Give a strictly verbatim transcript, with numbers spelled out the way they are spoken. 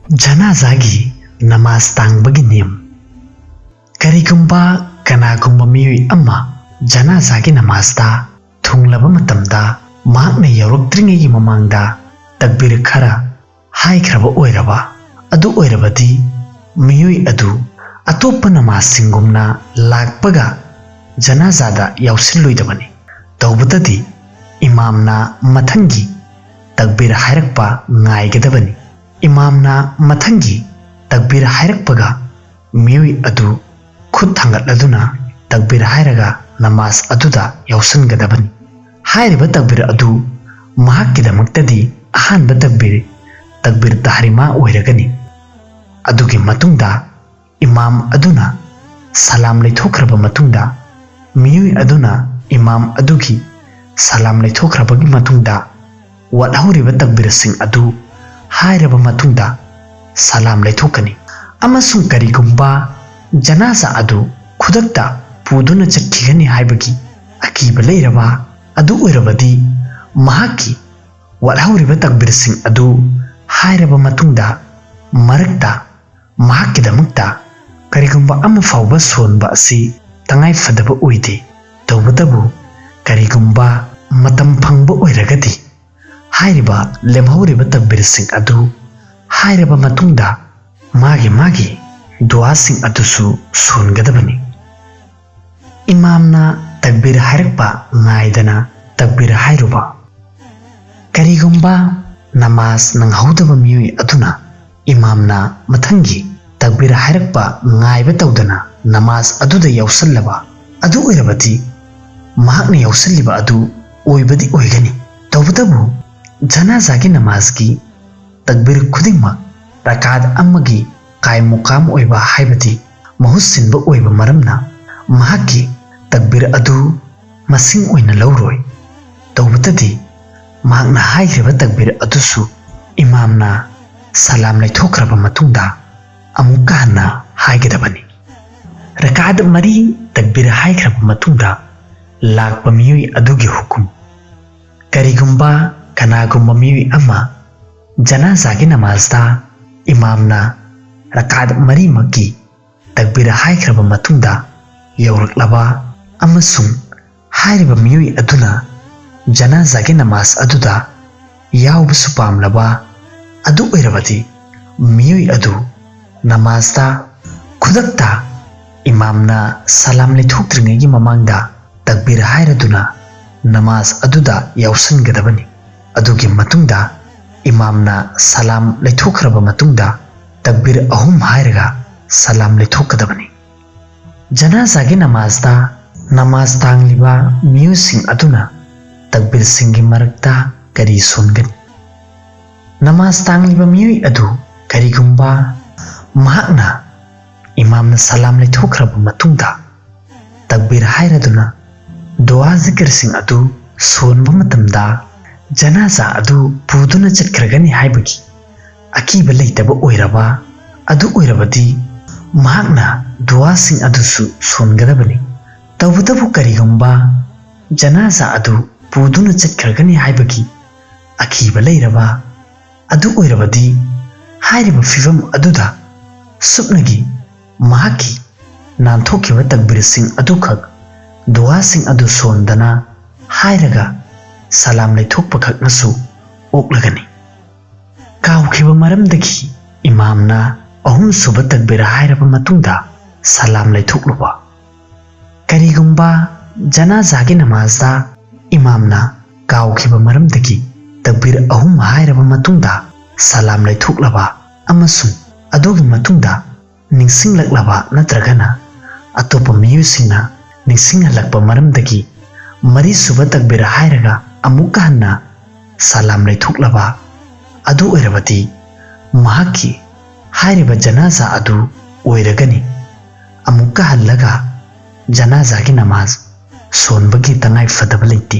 ꯖꯅꯥꯖꯥꯒꯤ ꯅꯃꯥꯖ ꯇꯥꯡꯕꯒꯤ ꯅꯤꯌꯝ꯫ ꯀꯔꯤꯒꯨꯝꯕ ꯀꯅꯥꯒꯨꯝꯕ ꯃꯤꯑꯣꯏ ꯑꯃ ꯖꯅꯥꯖꯥꯒꯤ ꯅꯃꯥꯖꯇ ꯊꯨꯡꯂꯕ ꯃꯇꯝꯗ, ꯃꯍꯥꯛꯅ ꯌꯧꯔꯛꯇ꯭ꯔꯤꯉꯩꯒꯤ ꯃꯃꯥꯡꯗ ꯇꯛꯕꯤꯔ ꯈꯔ ꯍꯥꯏꯈ꯭ꯔꯕ ꯑꯣꯏꯔꯕ, ꯑꯗꯨ ꯑꯣꯏꯔꯕꯗꯤ ꯃꯤꯑꯣꯏ ꯑꯗꯨ ꯑꯇꯣꯞꯄ ꯅꯃꯥꯖꯁꯤꯡꯒꯨꯝꯅ ꯂꯥꯛꯄꯒ ꯖꯅꯥꯖꯥꯗ ꯌꯥꯎꯁꯤꯜꯂꯣꯏꯗꯕꯅꯤ꯫ ꯇꯧꯕꯇꯗꯤ ꯏꯃꯥꯝꯅ ꯃꯊꯪꯒꯤ ꯇꯛꯕꯤꯔ ꯍꯥꯏꯔꯛꯄ ꯉꯥꯏꯒꯗꯕꯅꯤ꯫ ꯏꯃꯥꯝꯅ ꯃꯊꯪꯒꯤ ꯇꯛꯕꯤꯔ ꯍꯥꯏꯔꯛꯄꯒ ꯃꯤꯑꯣꯏ ꯑꯗꯨ ꯈꯨꯠ ꯊꯥꯡꯒꯠꯂꯗꯨꯅ ꯇꯛꯕꯤꯔ ꯍꯥꯏꯔꯒ ꯅꯃꯥꯖ ꯑꯗꯨꯗ ꯌꯥꯎꯁꯤꯟꯒꯗꯕꯅꯤ꯫ ꯍꯥꯏꯔꯤꯕ ꯇꯛꯕꯤꯔ ꯑꯗꯨ ꯃꯍꯥꯛꯀꯤꯗꯃꯛꯇꯗꯤ ꯑꯍꯥꯟꯕ ꯇꯛꯕꯤꯔ, ꯇꯛꯕꯤꯔ ꯇꯍꯔꯤꯃꯥ ꯑꯣꯏꯔꯒꯅꯤ꯫ ꯑꯗꯨꯒꯤ ꯃꯇꯨꯡꯗ ꯏꯃꯥꯝ ꯑꯗꯨꯅ ꯁꯂꯥꯝ ꯂꯩꯊꯣꯛꯈ꯭ꯔꯕ ꯃꯇꯨꯡꯗ, ꯃꯤꯑꯣꯏ ꯑꯗꯨꯅ ꯏꯃꯥꯝ ꯑꯗꯨꯒꯤ ꯁꯂꯥꯝ ꯂꯩꯊꯣꯛꯈ꯭ꯔꯕꯒꯤ ꯃꯇꯨꯡꯗ ꯋꯥꯠꯍꯧꯔꯤꯕ ꯇꯛꯕꯤꯔꯁꯤꯡ ꯑꯗꯨ ꯍꯥꯏꯔꯕ ꯃꯇꯨꯡꯗ ꯁꯂꯥꯝ ꯂꯩꯊꯣꯛꯀꯅꯤ꯫ ꯑꯃꯁꯨꯡ ꯀꯔꯤꯒꯨꯝꯕ ꯖꯅꯥꯖꯥ ꯑꯗꯨ ꯈꯨꯗꯛꯇ ꯄꯨꯗꯨꯅ ꯆꯠꯈꯤꯒꯅꯤ ꯍꯥꯏꯕꯒꯤ ꯑꯀꯤꯕ ꯂꯩꯔꯕ ꯑꯗꯨ ꯑꯣꯏꯔꯕꯗꯤ, ꯃꯍꯥꯛꯀꯤ ꯋꯥꯠꯍꯧꯔꯤꯕ ꯇꯛꯕꯤꯔꯁꯤꯡ ꯑꯗꯨ ꯍꯥꯏꯔꯕ ꯃꯇꯨꯡꯗ ꯃꯔꯛꯇ ꯃꯍꯥꯛꯀꯤꯗꯃꯛꯇ ꯀꯔꯤꯒꯨꯝꯕ ꯑꯃ ꯐꯥꯎꯕ ꯁꯣꯟꯕ ꯑꯁꯤ ꯇꯉꯥꯏ ꯐꯗꯕ ꯑꯣꯏꯗꯦ꯫ ꯇꯧꯕꯇꯕꯨ ꯀꯔꯤꯒꯨꯝꯕ ꯃꯇꯝ ꯐꯪꯕ ꯑꯣꯏꯔꯒꯗꯤ, ꯍꯥꯏꯔꯤꯕ ꯂꯦꯝꯍꯧꯔꯤꯕ ꯇꯛꯕꯤꯔꯁꯤꯡ ꯑꯗꯨ ꯍꯥꯏꯔꯕ ꯃꯇꯨꯡꯗ ꯃꯥꯒꯤ ꯃꯥꯒꯤ ꯗꯨꯋꯥꯁꯤꯡ ꯑꯗꯨꯁꯨ ꯁꯣꯟꯒꯗꯕꯅꯤ꯫ ꯏꯃꯥꯝꯅ ꯇꯛꯕꯤꯔ ꯍꯥꯏꯔꯛꯄ ꯉꯥꯏꯗꯅ ꯇꯛꯕꯤꯔ ꯍꯥꯏꯔꯨꯕ꯫ ꯀꯔꯤꯒꯨꯝꯕ ꯅꯃꯥꯖ ꯅꯪꯍꯧꯗꯕ ꯃꯤꯑꯣꯏ ꯑꯗꯨꯅ ꯏꯃꯥꯝꯅ ꯃꯊꯪꯒꯤ ꯇꯛꯕꯤꯔ ꯍꯥꯏꯔꯛꯄ ꯉꯥꯏꯕ ꯇꯧꯗꯅ ꯅꯃꯥꯖ ꯑꯗꯨꯗ ꯌꯥꯎꯁꯜꯂꯕ ꯑꯗꯨ ꯑꯣꯏꯔꯕꯗꯤ, ꯃꯍꯥꯛꯅ ꯌꯥꯎꯁꯜꯂꯤꯕ ꯑꯗꯨ ꯑꯣꯏꯕꯗꯤ ꯑꯣꯏꯒꯅꯤ꯫ ꯇꯧꯕꯇꯕꯨ ꯖꯅꯥꯖꯥꯒꯤ ꯅꯃꯥꯖꯒꯤ ꯇꯛꯕꯤꯔ ꯈꯨꯗꯤꯡꯃꯛ ꯔꯀꯥꯠ ꯑꯃꯒꯤ ꯀꯥꯏꯃꯨꯀꯥꯝ ꯑꯣꯏꯕ, ꯍꯥꯏꯕꯗꯤ ꯃꯍꯨꯠ ꯁꯤꯟꯕ ꯑꯣꯏꯕ ꯃꯔꯝꯅ, ꯃꯍꯥꯛꯀꯤ ꯇꯛꯕꯤꯔ ꯑꯗꯨ ꯃꯁꯤꯡ ꯑꯣꯏꯅ ꯂꯧꯔꯣꯏ꯫ ꯇꯧꯕꯇꯗꯤ ꯃꯍꯥꯛꯅ ꯍꯥꯏꯈ꯭ꯔꯤꯕ ꯇꯛꯕꯤꯔ ꯑꯗꯨꯁꯨ ꯏꯃꯥꯝꯅ ꯁꯂꯥꯝ ꯂꯩꯊꯣꯛꯈ꯭ꯔꯕ ꯃꯇꯨꯡꯗ ꯑꯃꯨꯛꯀ ꯍꯟꯅ ꯍꯥꯏꯒꯗꯕꯅꯤ꯫ ꯔꯀꯥꯠ ꯃꯔꯤ ꯇꯛꯕꯤꯔ ꯍꯥꯏꯈ꯭ꯔꯕ ꯃꯇꯨꯡꯗ ꯂꯥꯛꯄ ꯃꯤꯑꯣꯏ ꯑꯗꯨꯒꯤ ꯍꯨꯀꯨꯝ꯫ ꯀꯔꯤꯒꯨꯝꯕ ꯀꯅꯥꯒꯨꯝꯕ ꯃꯤꯑꯣꯏ ꯑꯃ ꯖꯅꯥꯖꯥꯒꯤ ꯅꯃꯥꯖꯇ ꯏꯃꯥꯝꯅ ꯔꯀꯥꯠ ꯃꯔꯤꯃꯛꯀꯤ ꯇꯛꯕꯤꯔ ꯍꯥꯏꯈ꯭ꯔꯕ ꯃꯇꯨꯡꯗ ꯌꯧꯔꯛꯂꯕ ꯑꯃꯁꯨꯡ ꯍꯥꯏꯔꯤꯕ ꯃꯤꯑꯣꯏ ꯑꯗꯨꯅ ꯖꯅꯥꯖꯥꯒꯤ ꯅꯃꯥꯖ ꯑꯗꯨꯗ ꯌꯥꯎꯕꯁꯨ ꯄꯥꯝꯂꯕ ꯑꯗꯨ ꯑꯣꯏꯔꯕꯗꯤ, ꯃꯤꯑꯣꯏ ꯑꯗꯨ ꯅꯃꯥꯖꯇ ꯈꯨꯗꯛꯇ ꯏꯃꯥꯝꯅ ꯁꯂꯥꯝ ꯂꯩꯊꯣꯛꯇ꯭ꯔꯤꯉꯩꯒꯤ ꯃꯃꯥꯡꯗ ꯇꯛꯕꯤꯔ ꯍꯥꯏꯔꯗꯨꯅ ꯅꯃꯥꯖ ꯑꯗꯨꯗ ꯌꯥꯎꯁꯟꯒꯗꯕꯅꯤ꯫ ꯑꯗꯨꯒꯤ ꯃꯇꯨꯡꯗ ꯏꯃꯥꯝꯅ ꯁꯂꯥꯝ ꯂꯩꯊꯣꯛꯈ꯭ꯔꯕ ꯃꯇꯨꯡꯗ ꯇꯛꯕꯤꯔ ꯑꯍꯨꯝ ꯍꯥꯏꯔꯒ ꯁꯂꯥꯝ ꯂꯩꯊꯣꯛꯀꯗꯕꯅꯤ꯫ ꯖꯅꯥꯖꯥꯒꯤ ꯅꯃꯥꯖꯇ ꯅꯃꯥꯖ ꯇꯥꯡꯂꯤꯕ ꯃꯤꯑꯣꯏꯁꯤꯡ ꯑꯗꯨꯅ ꯇꯛꯕꯤꯔꯁꯤꯡꯒꯤ ꯃꯔꯛꯇ ꯀꯔꯤ ꯁꯣꯟꯒꯅꯤ? ꯅꯃꯥꯖ ꯇꯥꯡꯂꯤꯕ ꯃꯤꯑꯣꯏ ꯑꯗꯨ ꯀꯔꯤꯒꯨꯝꯕ ꯃꯍꯥꯛꯅ ꯏꯃꯥꯝꯅ ꯁꯂꯥꯝ ꯂꯩꯊꯣꯛꯈ꯭ꯔꯕ ꯃꯇꯨꯡꯗ ꯇꯛꯕꯤꯔ ꯍꯥꯏꯔꯗꯨꯅ ꯗꯨꯋꯥ ꯖꯤꯀꯔꯁꯤꯡ ꯑꯗꯨ ꯁꯣꯟꯕ ꯃꯇꯝꯗ ꯖꯅꯥꯖꯥ ꯑꯗꯨ ꯄꯨꯗꯨꯅ ꯆꯠꯈ꯭ꯔꯒꯅꯤ ꯍꯥꯏꯕꯒꯤ ꯑꯀꯤꯕ ꯂꯩꯇꯕ ꯑꯣꯏꯔꯕ ꯑꯗꯨ ꯑꯣꯏꯔꯕꯗꯤ, ꯃꯍꯥꯛꯅ ꯗꯨꯋꯥꯁꯤꯡ ꯑꯗꯨꯁꯨ ꯁꯣꯟꯒꯗꯕꯅꯤ꯫ ꯇꯧꯕꯇꯕꯨ ꯀꯔꯤꯒꯨꯝꯕ ꯖꯅꯥꯖꯥ ꯑꯗꯨ ꯄꯨꯗꯨꯅ ꯆꯠꯈ꯭ꯔꯒꯅꯤ ꯍꯥꯏꯕꯒꯤ ꯑꯀꯤꯕ ꯂꯩꯔꯕ ꯑꯗꯨ ꯑꯣꯏꯔꯕꯗꯤ, ꯍꯥꯏꯔꯤꯕ ꯐꯤꯚꯝ ꯑꯗꯨꯗ ꯁꯨꯞꯅꯒꯤ ꯃꯍꯥꯛꯀꯤ ꯅꯥꯟꯊꯣꯛꯈꯤꯕ ꯇꯛꯕꯤꯔꯁꯤꯡ ꯑꯗꯨꯈꯛ ꯗꯨꯋꯥꯁꯤꯡ ꯑꯗꯨ ꯁꯣꯟꯗꯅ ꯍꯥꯏꯔꯒ ꯁꯂꯥꯝ ꯂꯩꯊꯣꯛꯄꯈꯛꯅꯁꯨ ꯑꯣꯛꯂꯒꯅꯤ꯫ ꯀꯥꯎꯈꯤꯕ ꯃꯔꯝꯗꯒꯤ ꯏꯃꯥꯝꯅ ꯑꯍꯨꯝꯁꯨꯕ ꯇꯛꯕꯤꯔ ꯍꯥꯏꯔꯕ ꯃꯇꯨꯡꯗ ꯁꯂꯥꯝ ꯂꯩꯊꯣꯛꯂꯨꯕ꯫ ꯀꯔꯤꯒꯨꯝꯕ ꯖꯅꯥꯖꯥꯒꯤ ꯅꯃꯥꯖꯗ ꯏꯃꯥꯝꯅ ꯀꯥꯎꯈꯤꯕ ꯃꯔꯝꯗꯒꯤ ꯇꯛꯕꯤꯔ ꯑꯍꯨꯝ ꯍꯥꯏꯔꯕ ꯃꯇꯨꯡꯗ ꯁꯂꯥꯝ ꯂꯩꯊꯣꯛꯂꯕ ꯑꯃꯁꯨꯡ ꯑꯗꯨꯒꯤ ꯃꯇꯨꯡꯗ ꯅꯤꯡꯁꯤꯡꯂꯛꯂꯕ ꯅꯠꯇ꯭ꯔꯒꯅ ꯑꯇꯣꯞꯄ ꯃꯤꯑꯣꯏꯁꯤꯡꯅ ꯅꯤꯡꯁꯤꯡꯍꯜꯂꯛꯄ ꯃꯔꯝꯗꯒꯤ ꯃꯔꯤꯁꯨꯕ ꯇꯛꯕꯤꯔ ꯍꯥꯏꯔꯒ ꯑꯃꯨꯛꯀ ꯍꯟꯅ ꯁꯂꯥꯝ ꯂꯩꯊꯣꯛꯂꯕ ꯑꯗꯨ ꯑꯣꯏꯔꯕꯗꯤ, ꯃꯍꯥꯛꯀꯤ ꯍꯥꯏꯔꯤꯕ ꯖꯅꯥꯖꯥ ꯑꯗꯨ ꯑꯣꯏꯔꯒꯅꯤ꯫ ꯑꯃꯨꯛꯀ ꯍꯜꯂꯒ ꯖꯅꯥꯖꯥꯒꯤ ꯅꯃꯥꯖ ꯁꯣꯟꯕꯒꯤ ꯇꯉꯥꯏ ꯐꯗꯕ ꯂꯩꯇꯦ꯫